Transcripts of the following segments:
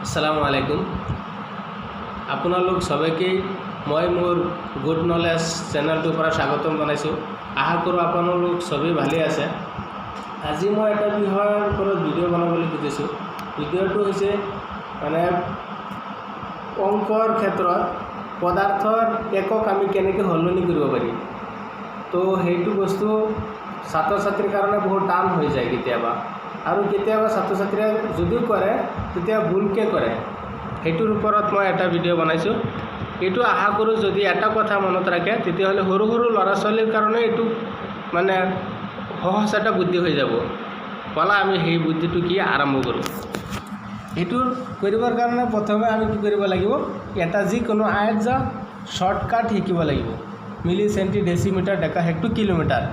আসসালামু আলাইকুম। আপোনালোক চবকেই মই মোৰ গুড নলেজ চেনেলটোৰ পৰা স্বাগতম জনাইছোঁ। আশা কৰোঁ আপোনালোক চবেই ভালেই আছে। আজি মই এটা বিষয়ৰ ওপৰত ভিডিঅ' বনাবলৈ খুজিছোঁ। ভিডিঅ'টো হৈছে মানে অংকৰ ক্ষেত্ৰত পদাৰ্থৰ একক আমি কেনেকৈ সলনি কৰিব পাৰিম। তো সেইটো বস্তু ছাত্ৰ ছাত্ৰীৰ কাৰণে বহুত টান হৈ যায় কেতিয়াবা আৰু কেতিয়াবা ছাত্ৰ ছাত্ৰীয়ে যদিও কৰে, তেতিয়া ভুলকৈ কৰে। সেইটোৰ ওপৰত মই এটা ভিডিঅ' বনাইছোঁ। এইটো আশা কৰোঁ যদি এটা কথা মনত ৰাখে, তেতিয়াহ'লে সৰু সৰু ল'ৰা ছোৱালীৰ কাৰণে এইটো মানে সহজ এটা বুদ্ধি হৈ যাব। ব'লা, আমি সেই বুদ্ধিটো কি আৰম্ভ কৰোঁ। এইটো কৰিবৰ কাৰণে প্ৰথমে আমি কি কৰিব লাগিব? এটা যিকোনো আয়াত শ্বৰ্টকাট শিকিব লাগিব। মিলি, চেণ্টি, ডেচিমিটাৰ, ডেকা, হেক্টো, কিলোমিটাৰ।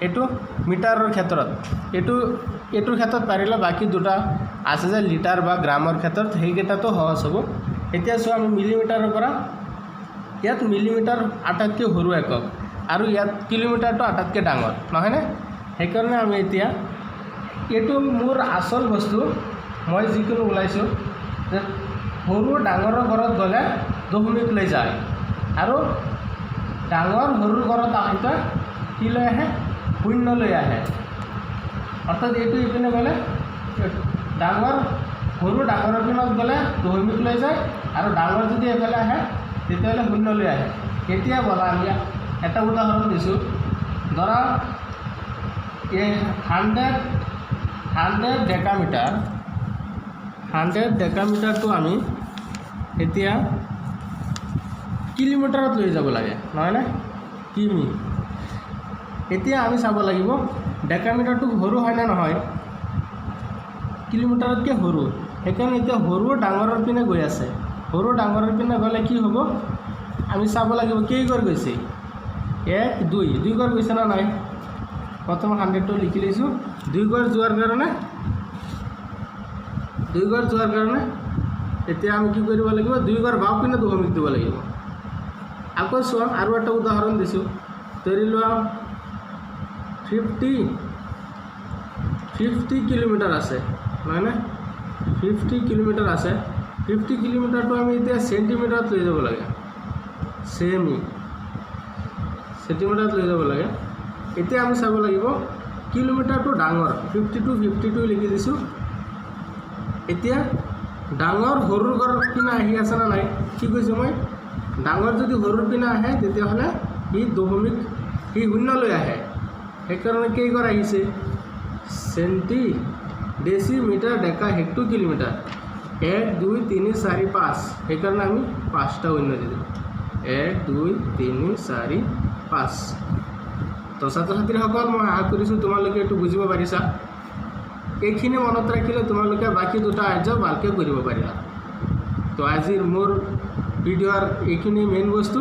এইটো মিটাৰৰ ক্ষেত্ৰত, এইটোৰ ক্ষেত্ৰত পাৰিলে বাকী দুটা আছে যে লিটাৰ বা গ্ৰামৰ ক্ষেত্ৰত, সেইকেইটাতো সহজ হ'ব। এতিয়া চোৱা, আমি মিলিমিটাৰৰ পৰা, ইয়াত মিলিমিটাৰ আটাইতকৈ সৰু একক আৰু ইয়াত কিলোমিটাৰটো আটাইতকৈ ডাঙৰ, নহয়নে? সেইকাৰণে আমি এতিয়া এইটো মোৰ আচল বস্তু, মই যিকোনো ওলাইছোঁ যে সৰু ডাঙৰৰ ঘৰত গ'লে দশমিক লৈ যায় আৰু ডাঙৰ সৰুৰ ঘৰত আহিলে কি লৈ আহে? শূন্য লৈ আহে। অৰ্থাৎ এইটো ইপিনে গ'লে ডাঙৰ, সৰু ডাঙৰৰ পিনত গ'লে দশমিক লৈ যায় আৰু ডাঙৰ যদি এইফালে আহে, তেতিয়াহ'লে শূন্য লৈ আহে। এতিয়া ব'লা, আমি এটা উদাহৰণ দিছোঁ। ধৰা এই 100 ডেকামিটাৰ, 100 ডেকামিটাৰটো আমি এতিয়া কিলোমিটাৰত লৈ যাব লাগে, নহয়নে? কিমি। এতিয়া আমি চাব লাগিব ডেকামিটাৰটো সৰু হয়নে নহয়? কিলোমিটাৰতকৈ সৰু। সেইকাৰণে এতিয়া সৰু ডাঙৰৰ পিনে গৈ আছে। সৰু ডাঙৰৰ পিনে গ'লে কি হ'ব? আমি চাব লাগিব কেইঘৰ গৈছে। এক, দুই, দুই ঘৰ গৈছে নে নাই? প্ৰথম 100টো লিখি লৈছোঁ। দুই ঘৰ যোৱাৰ কাৰণে, দুই ঘৰ যোৱাৰ কাৰণে এতিয়া আমি কি কৰিব লাগিব? দুই ঘৰ বাওঁ পিনে দশমিক দিব লাগিব। আকৌ চোৱা, আৰু এটা উদাহৰণ দিছোঁ। ধৰি লোৱা 50 কিলোমিটাৰ আছে, নহয়নে? 50 কিলোমিটাৰ আছে। 50 কিলোমিটাৰটো আমি এতিয়া চেণ্টিমিটাৰত লৈ যাব লাগে, চেণ্টিমিটাৰত লৈ যাব লাগে। এতিয়া আমি চাব লাগিব কিলোমিটাৰটো ডাঙৰ। 52, 52 লিখি দিছোঁ। এতিয়া ডাঙৰ সৰুৰ ঘৰৰ পিনে আহি আছে নে নাই? কি কৈছোঁ মই? ডাঙৰ যদি সৰুৰ পিনে আহে, তেতিয়াহ'লে সি দশমিক, সি শূন্যলৈ আহে। সেইকাৰণে কেইঘৰ আহিছে? চেণ্টি, ডেচি, মিটাৰ, ডেকা, হেক্টো, কিলোমিটাৰ, এক, দুই, তিনি, চাৰি, পাঁচ। সেইকাৰণে আমি পাঁচটা শূন্য দি দিলোঁ। এক, দুই, তিনি, চাৰি, পাঁচ। তো ছাত্ৰ ছাত্ৰীসকল, মই আশা কৰিছোঁ তোমালোকে এইটো বুজিব পাৰিছা। এইখিনি মনত ৰাখিলে তোমালোকে বাকী দুটা কাৰ্য ভালকৈ কৰিব পাৰিবা। তো আজিৰ মোৰ ভিডিঅ'ৰ এইখিনি মেইন বস্তু।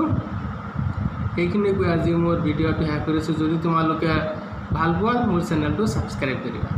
সেইখিনি কৈ আজি মোৰ ভিডিঅ'টো শেষ কৰিছোঁ। যদি তোমালোকে ভাল পোৱা, মোৰ চেনেলটো ছাবস্ক্ৰাইব কৰিবা।